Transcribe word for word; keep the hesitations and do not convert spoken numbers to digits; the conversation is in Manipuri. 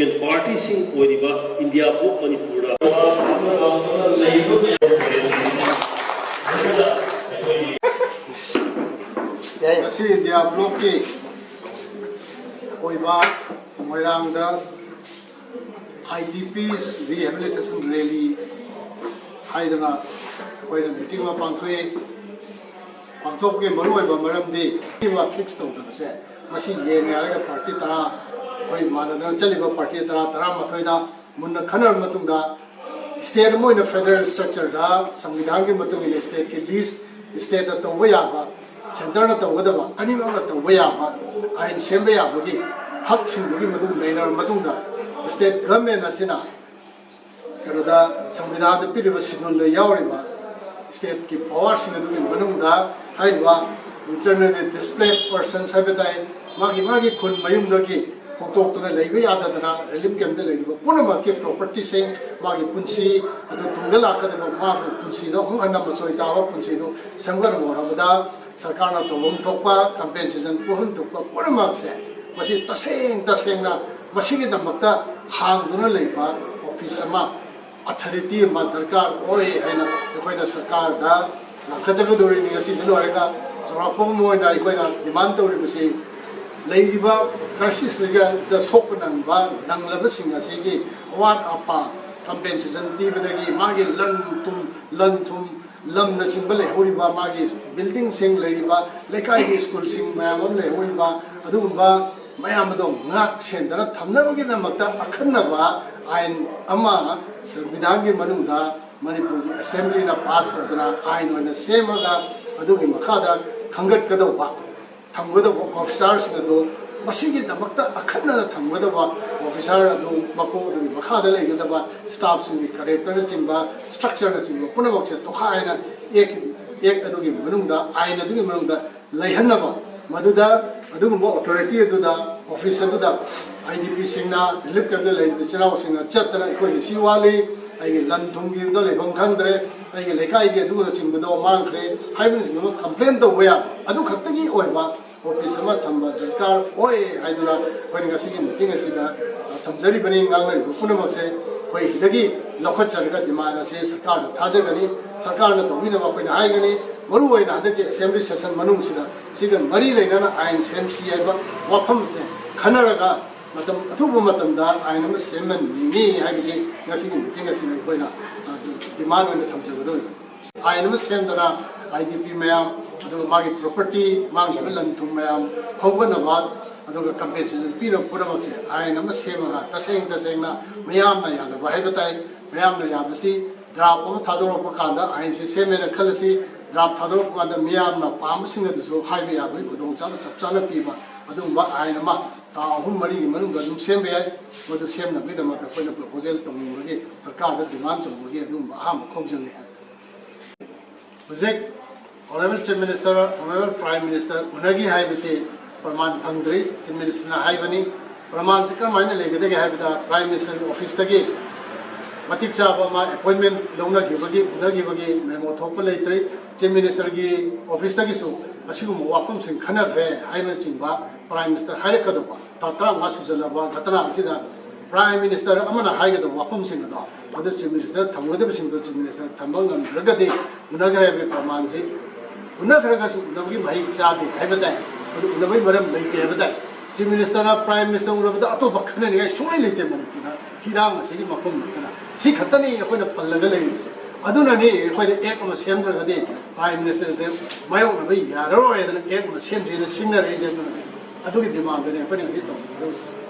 ꯄꯥꯔꯇꯤꯁꯤꯡ ꯑꯣꯏꯔꯤꯕ ꯏꯟꯗꯤꯌꯥ ꯕ꯭ꯂꯣꯛ ꯃꯅꯤꯄꯨꯔꯗ ꯉꯁꯤ ꯏꯟꯗꯤꯌꯥ ꯕ꯭ꯂꯣꯛꯀꯤ ꯑꯣꯏꯕ ꯃꯣꯏꯔꯥꯡꯗ IDPs rehabilitation rally ꯍꯥꯏꯗꯅ ꯑꯩꯈꯣꯏꯅ ꯃꯤꯇꯤꯡ ꯑꯃ ꯄꯥꯡꯊꯣꯛꯏ꯫ ꯄꯥꯡꯊꯣꯛꯄꯒꯤ ꯃꯔꯨꯑꯣꯏꯕ ꯃꯔꯝꯗꯤ ꯐꯤꯛꯁ ꯇꯧꯗꯕꯁꯦ, ꯃꯁꯤ ꯌꯦꯡꯉꯦ ꯍꯥꯏꯔꯒ ꯄꯥꯔꯇꯤ ꯇꯔꯥ, ꯑꯩꯈꯣꯏ ꯃꯥꯟꯅꯗꯅ ꯆꯠꯂꯤꯕ ꯄꯥꯔꯇꯤ ꯇꯔꯥ, ꯇꯔꯥꯃꯥꯊꯣꯏꯗ ꯃꯨꯟꯅ ꯈꯟꯅꯔꯕ ꯃꯇꯨꯡꯗ, ꯁ꯭ꯇꯦꯠ ꯑꯃ ꯑꯣꯏꯅ ꯐꯦꯗꯔꯦꯜ ꯁ꯭ꯇ꯭ꯔꯛꯆꯔꯗ ꯁꯪꯕꯤꯙꯥꯟꯒꯤ ꯃꯇꯨꯡ ꯏꯟꯅ ꯁ꯭ꯇꯦꯠꯀꯤ ꯂꯤꯁ, ꯁ꯭ꯇꯦꯠꯅ ꯇꯧꯕ ꯌꯥꯕ, ꯁꯦꯟꯇꯔꯅ ꯇꯧꯒꯗꯕ, ꯑꯅꯤꯃꯛꯅ ꯇꯧꯕ ꯌꯥꯕ ꯑꯥꯏꯟ ꯁꯦꯝꯕ ꯌꯥꯕꯒꯤ ꯍꯛꯁꯤꯡꯗꯨꯒꯤ ꯃꯇꯨꯡ ꯂꯩꯅꯔꯕ ꯃꯇꯨꯡꯗ, ꯁ꯭ꯇꯦꯠ ꯒꯚꯔꯟꯃꯦꯟ ꯑꯁꯤꯅ ꯀꯩꯅꯣꯗ, ꯁꯪꯕꯤꯙꯥꯟꯗ ꯄꯤꯔꯤꯕ ꯁꯤꯗꯨꯜꯗ ꯌꯥꯎꯔꯤꯕ ꯁ꯭ꯇꯦꯠꯀꯤ ꯄꯋꯥꯔꯁꯤꯡ ꯑꯗꯨꯒꯤ ꯃꯅꯨꯡꯗ ꯍꯥꯏꯔꯤꯕ internally displaced persons ꯍꯥꯏꯕ ꯇꯥꯏ, ꯃꯥꯒꯤ ꯃꯥꯒꯤ ꯈꯨꯟ ꯃꯌꯨꯝꯗꯒꯤ ꯍꯣꯡꯗꯣꯛꯇꯨꯅ ꯂꯩꯕ ꯌꯥꯗꯗꯅ ꯔꯤꯂꯤꯐ ꯀꯦꯝꯞꯇ ꯂꯩꯔꯤꯕ ꯄꯨꯝꯅꯃꯛꯀꯤ ꯄ꯭ꯔꯣꯄꯔꯇꯤꯁꯤꯡ, ꯃꯥꯒꯤ ꯄꯨꯟꯁꯤ, ꯑꯗꯨ ꯇꯨꯡꯗ ꯂꯥꯛꯀꯗꯕ ꯃꯥꯒꯤ ꯄꯨꯟꯁꯤꯗ ꯑꯃꯨꯛ ꯍꯟꯅ ꯃꯆꯣꯏ ꯇꯥꯕ ꯄꯨꯟꯁꯤꯗꯨ ꯁꯦꯝꯒꯠꯅꯕ ꯍꯣꯠꯅꯕꯗ ꯁꯔꯀꯥꯔꯅ ꯇꯧꯐꯝ ꯊꯣꯛꯄ ꯀꯝꯄꯦꯟꯁꯦꯁꯟ ꯄꯤꯐꯝ ꯊꯣꯛꯄ ꯄꯨꯝꯅꯃꯛꯁꯦ, ꯃꯁꯤ ꯇꯁꯦꯡ ꯇꯁꯦꯡꯅ ꯃꯁꯤꯒꯤꯗꯃꯛꯇ ꯍꯥꯡꯗꯨꯅ ꯂꯩꯕ ꯑꯣꯐꯤꯁ ꯑꯃ, ꯑꯣꯊꯣꯔꯤꯇꯤ ꯑꯃ ꯗꯔꯀꯥꯔ ꯑꯣꯏ ꯍꯥꯏꯅ ꯑꯩꯈꯣꯏꯅ ꯁꯔꯀꯥꯔꯗ ꯂꯥꯎꯊꯠꯆꯒꯗꯧꯔꯤꯅꯤ꯫ ꯉꯁꯤꯁꯤ ꯂꯣꯏꯔꯒ ꯆꯥꯎꯔꯥꯛꯄ ꯑꯃ ꯑꯣꯏꯅ ꯑꯩꯈꯣꯏꯅ ꯗꯤꯃꯥꯟ ꯇꯧꯔꯤꯕꯁꯤ, ꯂꯩꯔꯤꯕ ꯀ꯭ꯔꯥꯏꯁꯤꯁꯁꯤꯗ ꯁꯣꯛꯄ ꯅꯪꯕ ꯅꯪꯂꯕꯁꯤꯡ ꯑꯁꯤꯒꯤ ꯑꯋꯥꯠ ꯑꯄꯥ ꯀꯝꯄꯦꯟꯁꯦꯁꯟ ꯄꯤꯕꯗꯒꯤ ꯃꯥꯒꯤ ꯂꯟ ꯊꯨꯝ, ꯂꯟ ꯊꯨꯝ, ꯂꯝꯅꯆꯤꯡꯕ ꯂꯩꯍꯧꯔꯤꯕ, ꯃꯥꯒꯤ ꯕꯤꯜꯗꯤꯡꯁꯤꯡ ꯂꯩꯔꯤꯕ, ꯂꯩꯀꯥꯏꯒꯤ ꯁ꯭ꯀꯨꯜꯁꯤꯡ ꯃꯌꯥꯝ ꯑꯃ ꯂꯩꯍꯧꯔꯤꯕ, ꯑꯗꯨꯒꯨꯝꯕ ꯃꯌꯥꯝ ꯑꯗꯣ ꯉꯥꯛ ꯁꯦꯟꯗꯅ ꯊꯝꯅꯕꯒꯤꯗꯃꯛꯇ ꯑꯈꯟꯅꯕ ꯑꯥꯏꯟ ꯑꯃ ꯁꯪꯕꯤꯙꯥꯟꯒꯤ ꯃꯅꯨꯡꯗ ꯃꯅꯤꯄꯨꯔꯒꯤ ꯑꯦꯁꯦꯝꯕ꯭ꯂꯤꯅ ꯄꯥꯁ ꯇꯧꯗꯨꯅ ꯑꯥꯏꯟ ꯑꯣꯏꯅ ꯁꯦꯝꯃꯒ ꯑꯗꯨꯒꯤ ꯃꯈꯥꯗ ꯈꯟꯒꯠꯀꯗꯧꯕ, ꯊꯝꯒꯗꯧꯕ ꯑꯣꯐꯤꯁꯥꯔꯁꯤꯡ ꯑꯗꯨ, ꯃꯁꯤꯒꯤꯗꯃꯛꯇ ꯑꯈꯟꯅꯅ ꯊꯝꯒꯗꯕ ꯑꯣꯐꯤꯁꯥꯔ ꯑꯗꯨ, ꯃꯀꯣꯛ ꯑꯗꯨꯒꯤ ꯃꯈꯥꯗ ꯂꯩꯒꯗꯕ ꯁ꯭ꯇꯥꯐꯁꯤꯡꯒꯤ ꯀꯔꯦꯛꯇꯔꯅꯆꯤꯡꯕ, ꯁ꯭ꯇ꯭ꯔꯛꯆꯔꯅꯆꯤꯡꯕ ꯄꯨꯝꯅꯃꯛꯁꯦ ꯇꯣꯈꯥꯏꯅ ꯑꯦꯛ, ꯑꯦꯛ ꯑꯗꯨꯒꯤ ꯃꯅꯨꯡꯗ, ꯑꯥꯏꯟ ꯑꯗꯨꯒꯤ ꯃꯅꯨꯡꯗ ꯂꯩꯍꯟꯅꯕ, ꯃꯗꯨꯗ ꯑꯗꯨꯒꯨꯝꯕ ꯑꯣꯊꯣꯔꯤꯇꯤ ꯑꯗꯨꯗ, ꯑꯣꯐꯤꯁ ꯑꯗꯨꯗ IDPꯁꯤꯡꯅ, ꯔꯤꯂꯤꯐ ꯀꯦꯝꯞꯇ ꯂꯩꯔꯤꯕ ꯏꯆꯤꯜ ꯏꯅꯥꯎꯁꯤꯡꯅ ꯆꯠꯇꯅ ꯑꯩꯈꯣꯏꯒꯤ ꯁꯤ ꯋꯥꯠꯂꯤ, ꯑꯩꯒꯤ ꯂꯟ ꯊꯨꯝꯒꯤꯗ ꯂꯩꯐꯝ ꯈꯪꯗ꯭ꯔꯦ, ꯑꯩꯒꯤ ꯂꯩꯀꯥꯏꯒꯤ ꯑꯗꯨꯅꯆꯤꯡꯕꯗꯣ ꯃꯥꯡꯈ꯭ꯔꯦ ꯍꯥꯏꯕꯅꯆꯤꯡꯕ ꯀꯝꯄ꯭ꯂꯦꯟ ꯇꯧꯕ ꯌꯥꯕ, ꯑꯗꯨ ꯈꯛꯇꯒꯤ ꯑꯣꯏꯕ ꯑꯣꯐꯤꯁ ꯑꯃ ꯊꯝꯕ ꯗꯔꯀꯥꯔ ꯑꯣꯏ ꯍꯥꯏꯗꯨꯅ ꯑꯩꯈꯣꯏꯅ ꯉꯁꯤꯒꯤ ꯃꯤꯇꯤꯡ ꯑꯁꯤꯗ ꯊꯝꯖꯔꯤꯕꯅꯤ꯫ ꯉꯥꯡꯅꯔꯤꯕ ꯄꯨꯝꯅꯃꯛꯁꯦ ꯑꯩꯈꯣꯏ ꯁꯤꯗꯒꯤ ꯂꯧꯈꯠꯆꯔꯒ ꯗꯤꯃꯥꯟ ꯑꯁꯤ ꯁꯔꯀꯥꯔꯗ ꯊꯥꯖꯒꯅꯤ꯫ ꯁꯔꯀꯥꯔꯅ ꯇꯧꯕꯤꯅꯕ ꯑꯩꯈꯣꯏꯅ ꯍꯥꯏꯒꯅꯤ꯫ ꯃꯔꯨꯑꯣꯏꯅ ꯍꯟꯗꯛꯀꯤ ꯑꯦꯁꯦꯝꯕ꯭ꯂꯤ ꯁꯦꯁꯟ ꯃꯅꯨꯡꯁꯤꯗ ꯁꯤꯒ ꯃꯔꯤ ꯂꯩꯅꯅ ꯑꯥꯏꯟ ꯁꯦꯝꯁꯤ ꯍꯥꯏꯕ ꯋꯥꯐꯝꯁꯦ ꯈꯟꯅꯔꯒ ꯃꯇꯝ ꯑꯊꯨꯕ ꯃꯇꯝꯗ ꯑꯥꯏꯟ ꯑꯃ ꯁꯦꯝꯍꯟꯅꯤꯡꯉꯤ ꯍꯥꯏꯕꯁꯤ ꯉꯁꯤꯒꯤ ꯃꯤꯇꯤꯡ ꯑꯁꯤꯗ ꯑꯩꯈꯣꯏꯅ, ꯑ, ꯗꯤꯃꯥꯟ ꯑꯣꯏꯅ ꯊꯝꯖꯒꯗꯧꯔꯤꯕꯅꯤ꯫ ꯑꯥꯏꯟ ꯑꯃ ꯁꯦꯝꯗꯅ ꯑꯥꯏ ꯗꯤ ꯄꯤ ꯃꯌꯥꯝ, ꯑꯗꯨꯒ ꯃꯥꯒꯤ ꯄ꯭ꯔꯣꯄꯔꯇꯤ ꯃꯥꯡꯈꯤꯕ ꯂꯟ ꯊꯨꯝ ꯃꯌꯥꯝ ꯈꯣꯝꯒꯠꯅꯕ, ꯑꯗꯨꯒ ꯀꯝꯄꯦꯟꯁꯦꯁꯟ ꯄꯤꯅꯕ ꯄꯨꯝꯅꯃꯛꯁꯦ ꯑꯥꯏꯟ ꯑꯃ ꯁꯦꯝꯃꯒ ꯇꯁꯦꯡ ꯇꯁꯦꯡꯅ ꯃꯤꯌꯥꯝꯅ ꯌꯥꯅꯕ ꯍꯥꯏꯕ ꯇꯥꯏ꯫ ꯃꯤꯌꯥꯝꯅ ꯌꯥꯕꯁꯤ ꯗ꯭ꯔꯥꯐ ꯑꯃ ꯊꯥꯗꯣꯔꯛꯄ ꯀꯥꯟꯗ, ꯑꯥꯏꯟꯁꯦ ꯁꯦꯝꯃꯦꯅ ꯈꯜꯂꯁꯤ, ꯗ꯭ꯔꯥꯐ ꯊꯥꯗꯣꯔꯛꯄ ꯀꯥꯟꯗ ꯃꯤꯌꯥꯝꯅ ꯄꯥꯝꯕꯁꯤꯡ ꯑꯗꯨꯁꯨ ꯍꯥꯏꯕ ꯌꯥꯕꯒꯤ ꯈꯨꯗꯣꯡꯆꯥꯕ ꯆꯞ ꯆꯥꯅ ꯄꯤꯕ ꯑꯗꯨꯒꯨꯝꯕ ꯑꯥꯏꯟ ꯑꯃ ꯊꯥ ꯑꯍꯨꯝ ꯃꯔꯤꯒꯤ ꯃꯅꯨꯡꯗ ꯑꯗꯨꯝ ꯁꯦꯝꯕ ꯌꯥꯏ꯫ ꯃꯗꯨ ꯁꯦꯝꯅꯕꯒꯤꯗꯃꯛꯇ ꯑꯩꯈꯣꯏꯅ ꯄ꯭ꯔꯣꯄꯣꯖꯦꯜ ꯇꯧꯅꯤꯡꯕꯒꯤ, ꯁꯔꯀꯥꯔꯗ ꯗꯤꯃꯥꯟ ꯇꯧꯕꯒꯤ ꯑꯗꯨꯒꯨꯝꯕ ꯑꯍꯥꯟꯕ ꯈꯣꯡꯖꯪꯅꯤ ꯍꯥꯏ꯫ ꯍꯧꯖꯤꯛ honourable chief minister, honourable prime minister ꯎꯅꯈꯤ ꯍꯥꯏꯕꯁꯤ ꯄ꯭ꯔꯃꯥꯟ ꯐꯪꯗ꯭ꯔꯤ꯫ ꯆꯤꯐ ꯃꯤꯅꯤꯁꯇꯔꯅ ꯍꯥꯏꯕꯅꯤ꯫ ꯄ꯭ꯔꯃꯥꯟꯁꯤ ꯀꯔꯝꯍꯥꯏꯅ ꯂꯩꯒꯗꯒꯦ ꯍꯥꯏꯕꯗ, ꯄ꯭ꯔꯥꯏꯝ ꯃꯤꯅꯤꯁꯇꯔꯒꯤ ꯑꯣꯐꯤꯁꯇꯒꯤ ꯃꯇꯤꯛ ꯆꯥꯕ ꯑꯃ ꯑꯦꯄꯣꯏꯟꯃꯦꯟ ꯂꯧꯅꯈꯤꯕꯒꯤ, ꯎꯅꯈꯤꯕꯒꯤ ꯃꯦꯃꯣ ꯊꯣꯛꯄ ꯂꯩꯇ꯭ꯔꯤ꯫ ꯆꯤꯐ ꯃꯤꯅꯤꯁꯇꯔꯒꯤ ꯑꯣꯐꯤꯁꯇꯒꯤꯁꯨ ꯑꯁꯤꯒꯨꯝꯕ ꯋꯥꯐꯝꯁꯤꯡ ꯈꯟꯅꯈ꯭ꯔꯦ ꯍꯥꯏꯕꯅꯆꯤꯡꯕ ꯄ꯭ꯔꯥꯏꯝ ꯃꯤꯅꯤꯁꯇꯔ ꯍꯥꯏꯔꯛꯀꯗꯧꯕ꯫ ꯊꯥ ꯇꯔꯥꯃꯉꯥ ꯁꯨꯖꯜꯂꯕ ꯘꯇꯅꯥ ꯑꯁꯤꯗ ꯄ꯭ꯔꯥꯏꯝ ꯃꯤꯅꯤꯁꯇꯔ ꯑꯃꯅ ꯍꯥꯏꯒꯗꯕ ꯋꯥꯐꯝꯁꯤꯡ ꯑꯗꯣ, ꯃꯗꯨ ꯆꯤꯐ ꯃꯤꯅꯤꯁꯇꯔ ꯊꯝꯒꯗꯕꯁꯤꯡꯗꯣ ꯆꯤꯐ ꯃꯤꯅꯤꯁꯇꯔ ꯊꯝꯕ ꯉꯝꯗ꯭ꯔꯒꯗꯤ, ꯎꯅꯈ꯭ꯔꯦ ꯍꯥꯏꯕꯒꯤ ꯄ꯭ꯔꯃꯥꯟꯁꯤ, ꯎꯅꯈ꯭ꯔꯒꯁꯨ ꯎꯅꯕꯒꯤ ꯃꯍꯩ ꯆꯥꯗꯦ ꯍꯥꯏꯕ ꯇꯥꯏ꯫ ꯃꯗꯨ ꯎꯅꯕꯒꯤ ꯃꯔꯝ ꯂꯩꯇꯦ ꯍꯥꯏꯕ ꯇꯥꯏ꯫ ꯆꯤꯐ ꯃꯤꯅꯤꯁꯇꯔꯅ ꯄ꯭ꯔꯥꯏꯝ ꯃꯤꯅꯤꯁꯇꯔ ꯎꯅꯕꯗ ꯑꯇꯣꯞꯄ ꯈꯟꯅꯅꯤꯡꯉꯥꯏ ꯁꯨꯡꯂꯩ ꯂꯩꯇꯦ ꯃꯅꯤꯄꯨꯔꯗ꯫ ꯏꯔꯥꯡ ꯑꯁꯤꯒꯤ ꯃꯐꯝ ꯅꯠꯇꯅ ꯁꯤ ꯈꯛꯇꯅꯤ ꯑꯩꯈꯣꯏꯅ ꯄꯜꯂꯒ ꯂꯩꯔꯤꯕꯁꯦ꯫ ꯑꯗꯨꯅꯅꯤ ꯑꯩꯈꯣꯏꯅ ꯑꯦꯛ ꯑꯃ ꯁꯦꯝꯗ꯭ꯔꯒꯗꯤ ꯄ꯭ꯔꯥꯏꯝ ꯃꯤꯅꯤꯁꯇꯔꯁꯦ ꯃꯥꯌꯣꯛꯅꯕ ꯌꯥꯔꯔꯣꯏ ꯍꯥꯏꯗꯅ ꯑꯦꯛ ꯑꯃ ꯁꯦꯝꯁꯦꯅ ꯁꯤꯡꯅꯔꯛꯏꯁꯦ꯫ ꯑꯗꯨꯅ ꯑꯗꯨꯒꯤ ꯗꯤꯃꯥꯟꯗꯨꯅꯤ ꯑꯩꯈꯣꯏꯅ ꯉꯁꯤ ꯇꯧꯖꯒꯗꯧꯔꯤꯁꯦ꯫